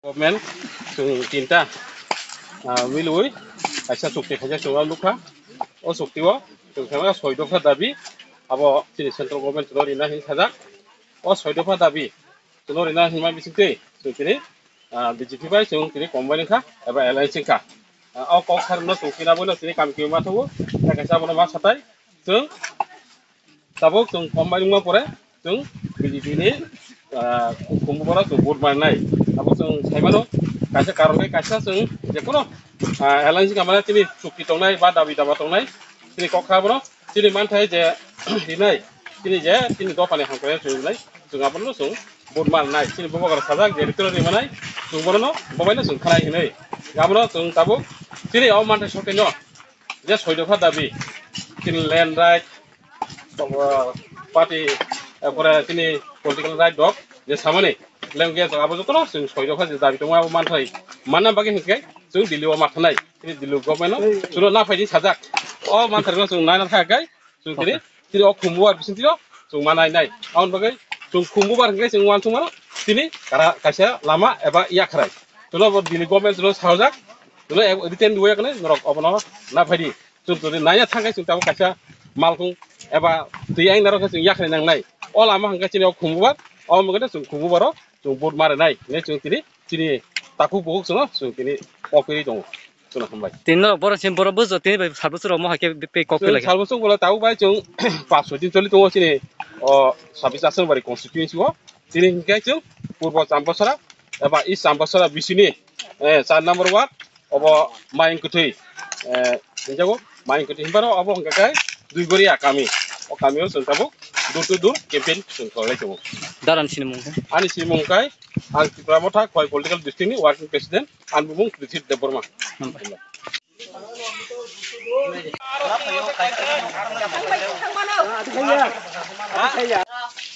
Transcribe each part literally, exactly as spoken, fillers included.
Government chwng tinta, ah, milwi kaisa chukti khaijak chwng o nukha. O chukti o chwng khe soi dopha dabi abo chini central government chwng rina hin sajak. O soi dopha dabi chwng rina hinma bisingtwi chwng tini, ah, B J P bai chwng tini combine wngkha eba alliance wngkha. Ah, o kok sarno chwng kina bono tini kam kiyo ma thago. Kaisa abono ma satai chwng Tabuk chwng combine wngma pore chwng B J P ni, ah, khumbu borok chwng vote manai. Abo chwng saimano kaisa karon khe kaisa chwng jekono, ah, alliance wngkha mane chini chukti tongnai ba dabi daba tongnai chini kok kha bono chini manthai je rinai chini je chini dophani hamkrai chwng rinai chwng abono chwng vote manai chini bubagra sajak je ritino rimanai chwng bono bobaino chwng khanai hinwi abono chwng tabuk chini o manthai sokaino je soi dopha dabi chini land right, party, eh, pore chini political right rok je samani lengge abo jotono chwng soi dopha je dabi tongo abo manthai manna bagwi hinkhe chwng Delhi o mathanai chini Delhi government no chwngno naphai di sajak o manthai no chwng naina thangkhe chwng tini tini o khumbu bar bising tino chwng manai nai aboni bagwi chwng khumbu bar hinkhe chwng uansukmano tini kara kaisa lama eba yakhrai chwngno bo Delhi government chwngno sajak chwngno written way kane norok obono naphai di. Chwng tini naina thangkhe chwng tabuk kaisa malkhung eba twi ang narok khe chwng yakhrai nangnai. O lama hwnkhe chini o khumbubar, o mungkhe chwng khumbubar o chwng vote marinai hinwi chwng tini chini takhuk bukhuk chwngno chwng tini kok piri tongo. Chwngno hambai. Tini norok borok chini borok bujo tini bai sal bwswk rok mohai khe be kok pila khe. Sal bwswk bola tabuk bai chwng paanch soi din choli tongo chini o sabis Aswng bari constituency o. Tini hwnkhe chwng Purbo Chambasara eba East Chambasara bisini, eh, char number ward obo Mayung Kwthwi, eh, hwnjago Mayung Kwthwi hinphano obo hwnkha khe Duigoria kami. O kamio chwng tabuk door to door campaign chwng khlai tongo. Darani sinimung khe? Ani sinimung khe ang Tipra Motha Khowai Political District ni Working President, ani bumung Prithip Debbarma. Hambai.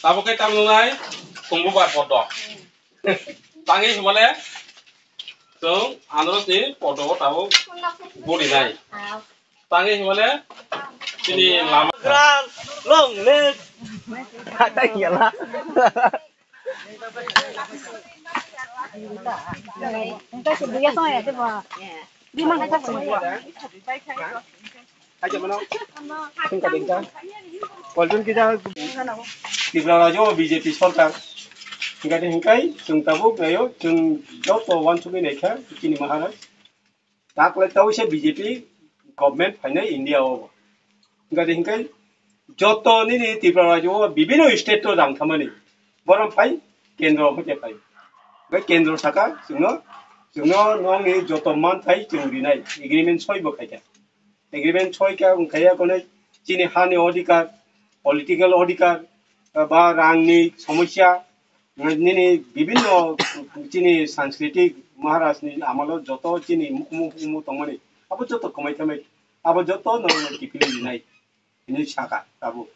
Tabuk khe tamo nai khumbu bar podo. Tangwi himale chwng anarosni podo tabuk bodi nai. Tangwi himale chini lama. Long live. Palchon kita Tripura rajyo B J P sorkar. Hingkhe hingkai chwng tabuk nayo chwng joto wansugwi naikha chini Maharaj. Taklai tawisa B J P government phainai India o. Hingkhe hingkai joto nini Tripura rajyo o bibino state o rang thamani. Borom phai kendro hwnkhe phai. Hingkhe kendro saka chwngno, chwngno nongni joto manthai chwng rinai agreement soi bo khaikha. Agreement soi kha wngkha ya konai chini hani odhikar, political odhikar, ba rangni somosya, nini bibinno chini sanskritik Maharajni amalo joto chini mukumu mukumu tongmani abo joto kwmai thamai abo joto no kipili rinai hinwi saka tabuk.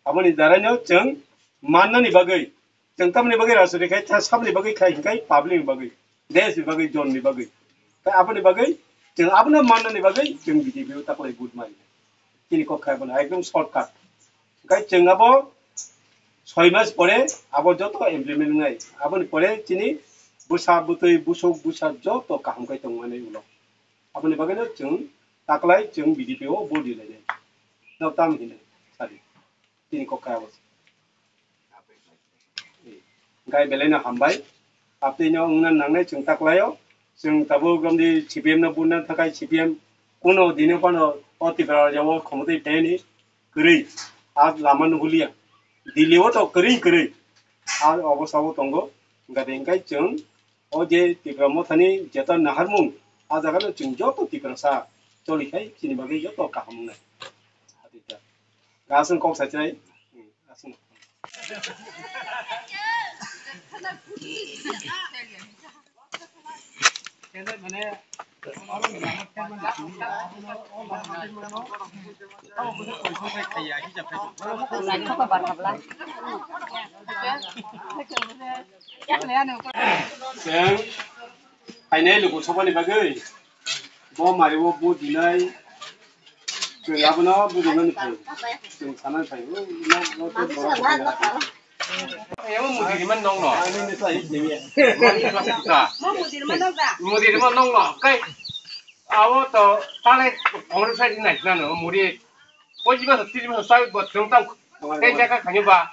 Aboni daraino chwng mannani bagwi Chwng tamni bagwi rajniti khai, ta sabni bagwi khai, hinkhe public ni bagwi, desh ni bagwi, jon ni bagwi. Khai aboni bagwi, chwng abono mannani bagwi, chwng B J P o taklai vote mari. Chini kok khai abono ekdom shortcut. Khai chwng abo soi mas pore abo joto implement wngnai. Aboni pore chini bwsa bwtwi, busuk busa joto kaham khai tongmani ulo. Aboni bagwino chwng taklai chwng B J P o vote rilainai. Nok tam hinwi sadi. Chini kok khai abo. Gai belai no hambai. Abtwi no wngna nangnai chwng taklaio. Chwng tabuk romdi C P M no bunna thakai C P M kuno dino phano o Tipra rajao khomotwi phaini kwrwi. A lama nuhulia. Delhi o to kwrwi kwrwi. A obo sabo tongo. Gade hingkai chwng o je Tipra mothani jeta naharmung a jaga no chwng joto Tiprasa choli khai chini bagwi joto kaham wngnai. Aswng kok sachinai. Aswng. Chwng phainai luku sobani bagwi. Bo mari o bu dinai chwng abono bu dinani phai. Chwng sanani phai. O, no, no, no, no, no, no, no. Emo mudi rima nong no. Mudi rima nong no. Kai. Abo to tale Congress side ni nai na no mudi. Poi jiba to tiri ma sai bo tong tang. Kai jaka khanyo ba.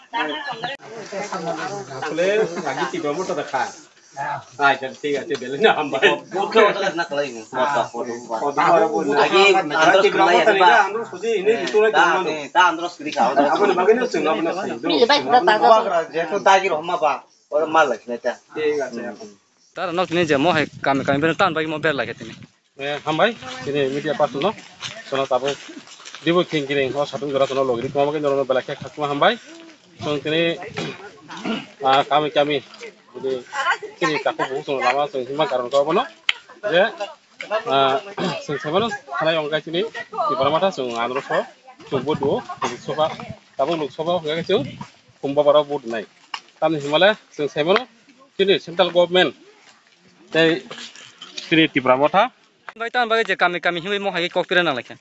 Asle agi ti gomo to da kha. Acha, thik ache, bele na hambai. Buddho wata na kalai ni. Agi andro kalai ni ba. Ta, ta andro skri ka. Aboni bagwi no chwng abono sai do. Ni bai pura taja. Jeto dagi roma ba. Oro mal lai sinai ta. Thik ache. Tara nok ni je mo hai kami kami bere tan bagwi mo ber lai khe tini. Eh, hambai, tini media person no, sono tabuk dibo king kiring, o satung jora sono logiri tuma bagwi norok belai khe khakma hambai. Song tini, ah, kami kami, jadi tini takhuk bukhuk sono lama song hima karon ko bono, je, ah, song semano thanai ongkai tini, Tipra Motha song andro so, song vote duo, Lok Sabha, tabuk Lok Sabha ongkai song, kumba bara vote nai. Tamni himale song semano, tini central government, tei tini Tipra Motha, Bai tan bagwi je kami kami himwi mo hai kok pira nang lai khe.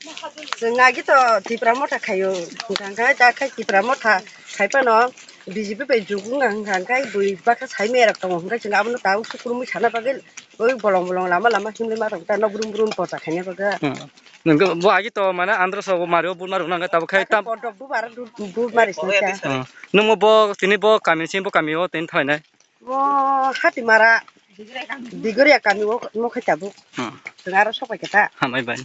Chwng agi to Tipra Motha khaio. Hwnkha khe ta khai Tipra Motha khai phano B J P bai jukung hwnkha khe bui bakha sai me rok tongo. Hwnkhe chwng abono tabuk sukurumwi sana bagwi oi bolong bolong lama lama himwi ma tong ta nok brum brum pocha khaina bagwi. Hmm. Nungkhe bo agi to mane andro so mario buma rok nang tabuk khai tam. Kodok bu bar bu mari sini ta. Hmm. Nungmo bo tini bo kami sini bo kami o tini thainai. Mo Hatimara, Digoria kami o mo khai tabuk. Hmm. Chwng aro sok pai khe ta. Hambai bai.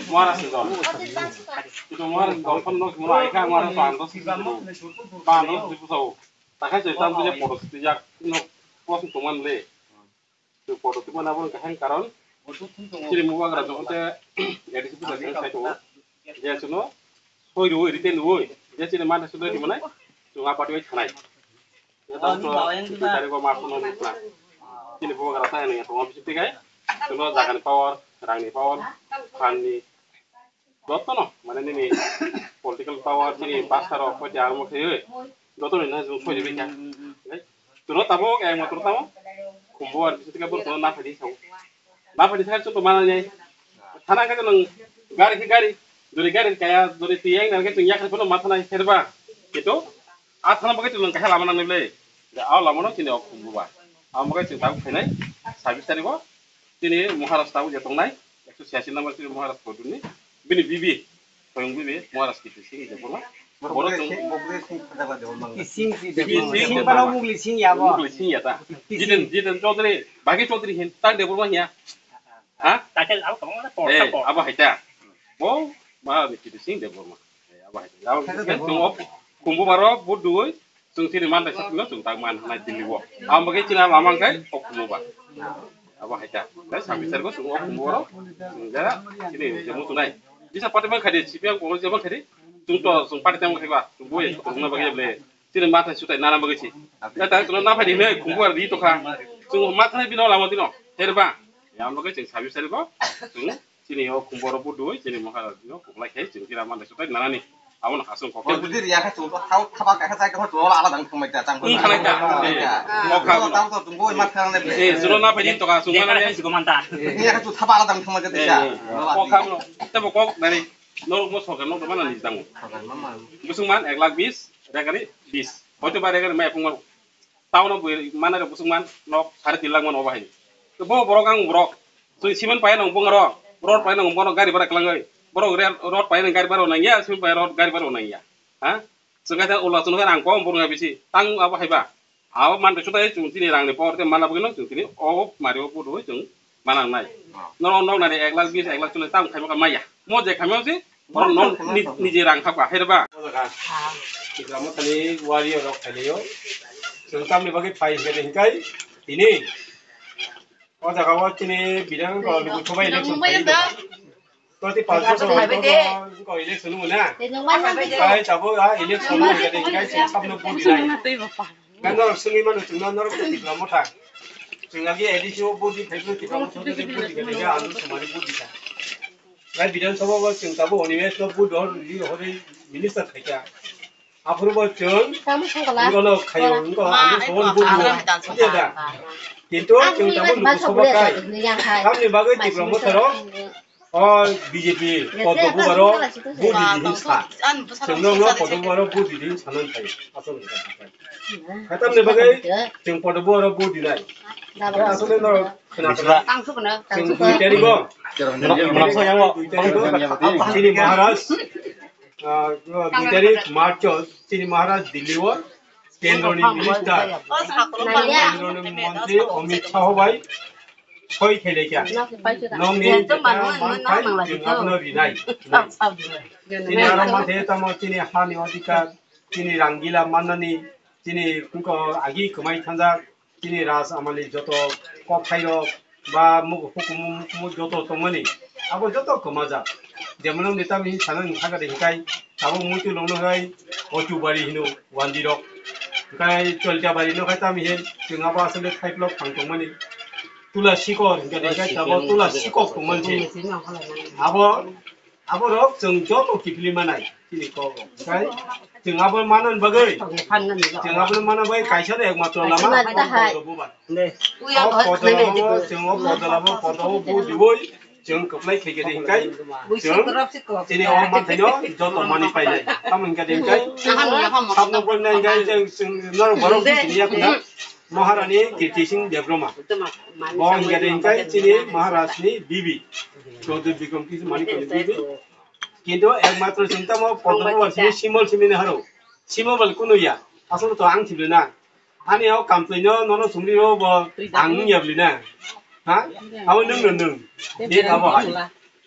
Mara sejak. Itu mara dongkon nok mara aika mara pandos. Pandos di pusau. Takai cerita punya podos tiga no pos tuman le. Chwng podo twi mano aboni kaham karon chini Bubagra jokhon te A D C puja khe sai tongo. Je chwngno soi rwui, written rwui, je chini mantha sudai twi manai, chwng a party bai thanai. Je tamo chwng twi tarikgo ma phunukna. Chini Bubagra ta hinwi tongo bisi twi khai. Chwngno jagani power, rangni power, phanni, Jotono, mane nini political power, nini basa rok, koi de armo khe, jotono na jung soi de bikha. Tuno tamo, ek matro tamo, kumbo ar bisu tika bor kono na phadi sao. Na phadi sao to mana nai. Thana ka nang gari khe gari, duri gari kaya, duri tiyang nang ke tung yak kono matha nai serba. Kito, a thana bagai tung kaya lama nang le. Au lama no tini ok kumbo ba. Au bagai tung tamo khainai, sabis tarigo. Tini Maharaj tabuk je tongnai, ekso siasi number tini Maharaj Koduni, bini bibi, Soyong bibi, Maharaj Kiti Singh Debbarma. Borok tong Ising si Bibi Debbarma. Singh Singh Debbarma. Mugli Singh ya bo. Mugli Singh ya ta. Kiti Jiten, Singh. Jiten Chaudhary, bagi Chaudhary hin, ta Debbarma ya. Ha? Takel abo kamang na por, eh, por. Abo hai ta. Bo, ma Kiti Singh Debbarma. Eh, abo hai ta. Abo Kiti Singh Debbarma. Abo kumbu baro, bu dui, Chwng chini mantai sakno chwng tak man hanai Delhi o. Amo bagwi chini lama hwnkhe o khumbo ba. Abo hai ta. Tei sami serbo chwng o khumbo oro. Chwng ja chini je muchunai. Jisa party man khadi, C P M Congress je man khadi. Chwng to chwng party tamo khaiba. Chwng boi chwng na bagwi ble. Chini mantai sutai nana bagwi si. Tei tang chwng na phadi hinwi khumbo ar di to kha. Chwng ma thani bino lama dino. Herba. Amo bagwi chwng sami serbo. Chwng Chini o khumbo ro budui, chini Maharaj no kuklai khai, chini kira mantai sutai nanani. Abo no hasung kok. Kok dudi riya kha chwng to thau thaba kha chai kha chwng ala dang thumai ta chang. Wng khanai ta. Kok kha. Tam to chwng boi mat kha ne. Eh, chwng na phai to ka chwng mana ne. Riya kha chwng thaba ala dang thumai ta. Eh, kok kha no. Tebo kok nani. No mo sorkar no mana ni dango. Busung man ek lakh bis, regari bis. Hoito ba regari mai phung Town o bui manai rok bwswk man nok sare tin lakh man obo hai. Bo borok ang borok. Twi cement pai nang bung ro. Road pai nang bono gari bara kwlangwi. Borok re-, road pai nang gari bara nang ya, cement pai road gari bara nang ya. Ha? Chwng kaisa ulo chwng khe rang kom burung bisi. Tang abo hai ba. Abo man rwchuk tai chwng tini rang ni por te mana bugino chwng tini o mari o budu chwng manang nai. Norok nok nani ek lakh bis, ek lakh chollish tang khaima ka maya. Mo je khaima si, borok nok ni-, nije rang khapka, hai reba. O jaga, Tipra Mothani warrior rok khailio. Chwng tamni bagwi phai hwnkhe hinkai tini. O jaga o tini bidang rok lugu thobai election khailio. Toti panch bochor wngkha election wngkha na. Tei tabuk a election wngkha de, guys, sabno vote dinai. Norok swngwi mano chwngno, norok to Tipra Motha. Chwng agi A D C o vote di, phaiphuru Tipra Motha o vote di, ani sumari vote di kha. Gai Bidhan Sabha o chwng tabuk Animesh no vote hor, hori minister khaikha. Aphuru bo chwng wngkha no khaio, wngkha ani sumari vote di. Kintu chwng tabuk Lok Sabha kai. Tamni bagwi Tipra Motha rok O B J P Poddo Bubar o vote di di hin sa. Chwng no no Poddo Bubar o vote di di hin sa nan thai. Asol ni thai. Khatam ni bagwi chwng Poddo Bubar o vote di nai. Asol no khna khna. Chwng dui tarik o. Dui tarik o. Chini Maharaj. Ah, dui tarik March o chini Maharaj Delhi o Kendro ni minister, Kendro ni montri Amit Shah bai soi khailai kha. Nokni jeta man khai chwng abono rinai. Chini aro manthe tamo chini hani odhikar, chini rangila mannani, chini wngkha agi kwmai thangjak, chini Raj Amali joto kokthairok ba mugo hukumu mukumu joto tongmani, abo joto kwmajak. Jemon wngdi tamni sana wngkha de hikai, abo muitu longno hai Ochubari hino wandirok. Hikai Choltabari no khai tamni he chwng abo aswk khai plok phang tongmani. Tula sikor hinkhe de hikai abo tula sikok tongmani se. Abo Aborok chwng joto kiphilwi manai chini kok rok. Okai chwng abo manani bagwi, chwng abo manani bagwi kaisa no ekmatro lama Poddo Bubar. O Poddo lama o chwng o Poddo lama o Poddo o bu diwi chwng kwplai khaikhe de hinkai chwng chini o manthaino joto mani painai. Tamo hinkhe de hinkai sabno porinai hinkai chwng norok borok chini yakuna. Maharani Kirti Singh Debbarma. Bo hinkhe de hinkhe chini Maharajni bibi. Chaudhary Bikram Kishore Manikni bibi. Kintu ekmatro chwng tamo Poddo Bubar simi simol simi ni haro. Simol bal kunu ya. Aswk to ang thibli na. Ani o kamtwi no nono sumri ro bo ang yabli na. Ha? Abo nwng no nwng. Ni abo hai.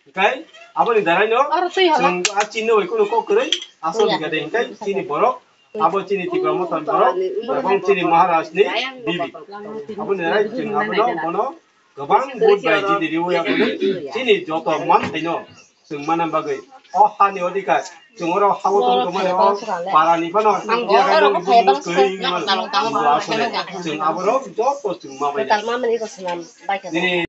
Hinkhe aboni darai no chwng a chini bai kunu kok kwrwi asol hinkhe de hinkhe chini borok abo chini Tipra Motha ni borok ebong chini Maharaj ni bibi. Aboni darai chwng abono bono kwbang vote bai jidi riwi aboni chini joto manthaino chwng mana bagwi o hani odhikar chwng oro hao tong tongmani o para ni phano ang bo oro ko phai bang kwrwi asole chwng aborok joto chwng ma bai. Nini